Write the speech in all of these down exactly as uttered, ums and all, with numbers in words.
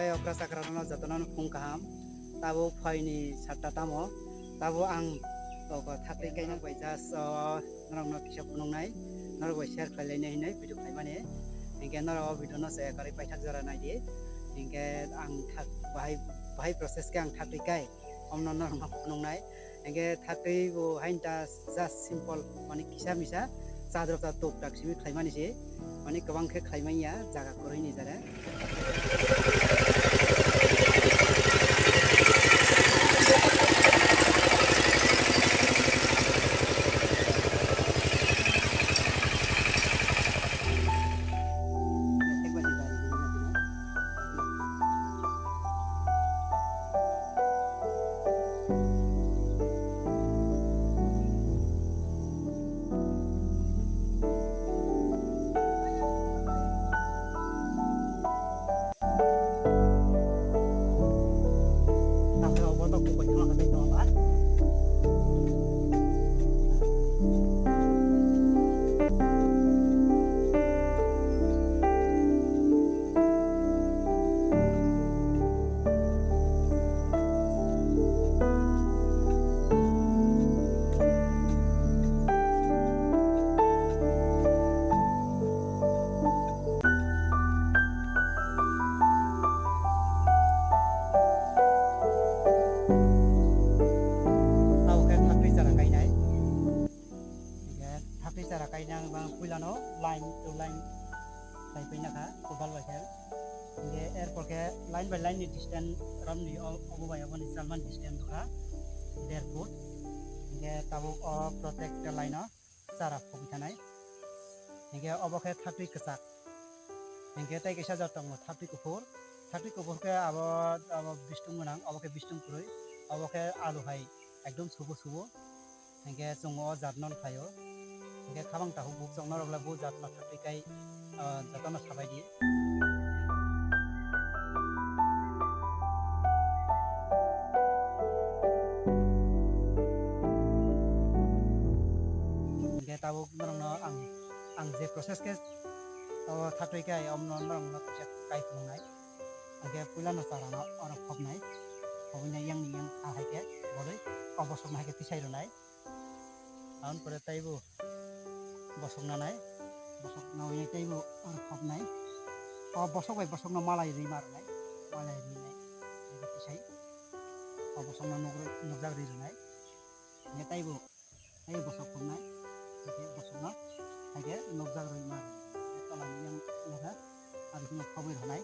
Okra chakra rokno jotono phung kaham. Tabuk phaini satta tamo. Tabuk ang toko thaktwi kainok bai just, o, norokno kisa phunuknai. Norok bai share khlai lainai hinwi video khlaimani. Hinkhe norok o video no se kwrwi paithak jora naidi. Hinkhe ang thak bahai, bahai process khe ang thaktwi kai. Omno norokno phunuknai. Hinkhe thaktwi bo hain ta just simple, mane kisa misa chadrok ta tok tak simi khlaimani se, mane kwbang khe khlaimanya jaga kwrwini jare. Tabuk khe thaktwi chara kainai. Hingkhe thaktwi chara kainang bang puilano line to line khlai paina kha, kotal bai khe. Hingkhe erpor khe line by line ni distance romni o-, obo bai oboni chalmani distance wngkha der foot. Hingkhe tabuk o protect line o chara phobwi thanai. Hingkhe obo khe thaktwi kwchak. Hingkhe tei kaisa jat tongo thaktwi kuphur. Thaktwi kuphur khe abo, abo bistung gwnang, obo khe bistung kwrwi. Obo khe alu hai ekdom subo subo. Hingkhe chwng o jat no khlaio. Hingkhe khabang takhuk buk chwng norok le bo jat no thaktwi kai, ah, jotono sabai di. Hingkhe tabuk norokno ang, ang je process khe o thaktwi kai, omno norokno kaisa kai phunuknai. Hingkhe puilano charano oro khopnai, khobwi nai yang ni yang kha hai khe bolwi o bosokno hai khe tisai rwnai. Aboni pore teibo bosok nanai, bosok nawi nai teibo oro khopnai. O bosok bai bosokno malai rwi ma rwnai, malai rwi nai. Teibo tisai o bosokno nuk-, nukjak rwi rwnai. Hingkhe teibo, teibo bosok khopnai, hingkhe bosokno hai khe nukjak rwi ma rwnai. Tola ni yang nukha, aro kheno khobwi rwnai.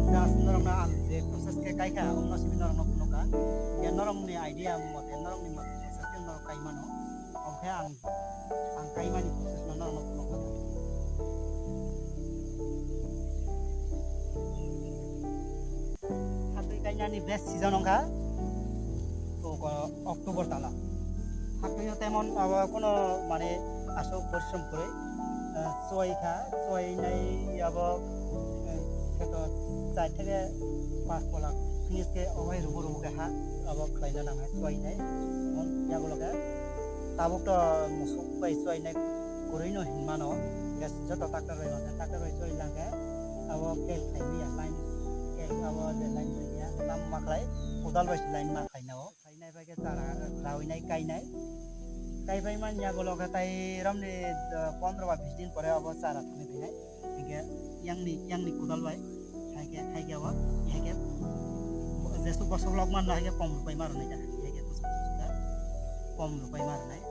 Just norokno ang je process khe kai kha, omno simi norokno phunukha. Khe norokni idea mote, norokni mote process khe norok kai mano. Omo khe ang, ang kaimani process no norokno phunukha. Thaktwi kainani best season wngkha, o, October tala. Thaktwi no temon abo kono mane aswk porishrom kwrwi, eh, chuai kha, chuai nai abo, eh, kheto chai theke pas pola finish khe obai rubo rubo khe ha abo khlaina nangnai chuai nai. Yagulo khe tabuk to musuk bai chuai nai kwrwi no hinmano, gas joto tractor bai mano, tractor bai chuai lang khe abo kel khlai maya line, kel abo je line bai ya lam ma khlai, kodal bai se line ma khlai nao. Khainai bai khe chara rawi nai kainai. Kaibai man yagulo khe tai romni, eh, pondro ba bis din pore abo chara thangwi phainai. Hinkhe yangni, yangni kodal bai hai khe, hai khe abo, hai khe jesu bosok lok manno hai khe pom rupai ma rwnai da. Hai khe kuchuk kuchuk da pom rupai ma rwnai.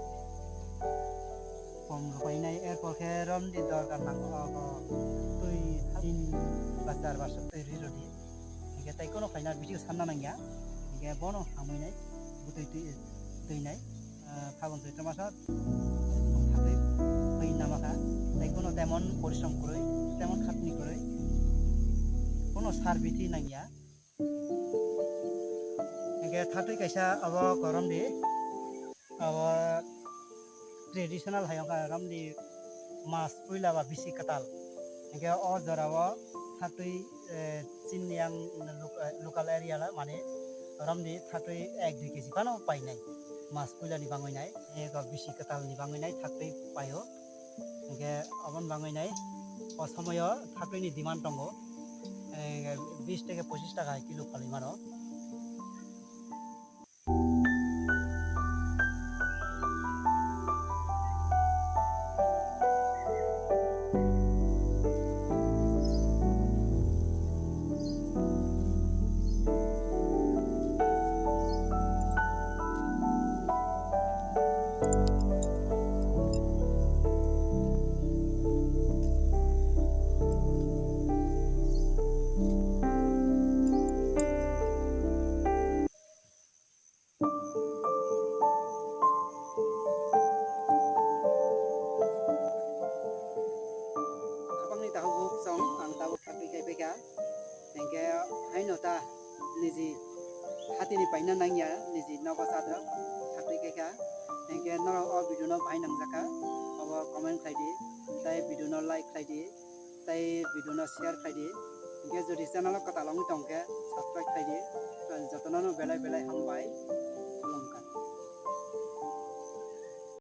Pom rupainai erpor khe romni dorkar nango obo twi tin ba char bar sok twi rwi rwdi. Hinkhe tai kono khlaina video sanna nangya. Hinkhe bono hamwi nai bwtwi twi, twi nai, ah, Phagun Choitro maso thaktwi twi nama kha. Tai kono temon porishrom kwrwi, temon khatni kwrwi, kono sar bithi nangya. Hinkhe thaktwi kaisa abo korom di, abo traditional hai wngkha romni mas puila ba bisi kwtal. Hingke o jora o thaktwi, eh, chini yang lo-, eh, local area la mane romni thaktwi ek dui kg phano painai. Mas puila ni bangwi nai, ego bisi kwtal ni bangwi nai thaktwi paio. Hingke oboni bangwi nai o somoyo thaktwi ni demand tongo. Eh, bis theke pochis taka kilo phalwi mano. Habangni takhuk chwng ang tabuk thaktwi khai phaikha. Hingke haino ta niji hatini paina nangya, niji nogo sadok thaktwi khaikha. Hingke norok o video no bahai nangjakha, obo comment khlai di, tei video no like khlai di, tei video no share khlai di. Hingke jodi channel o kwtal wngwi tongkhe subscribe khlai di. Jotono no belai belai hambai.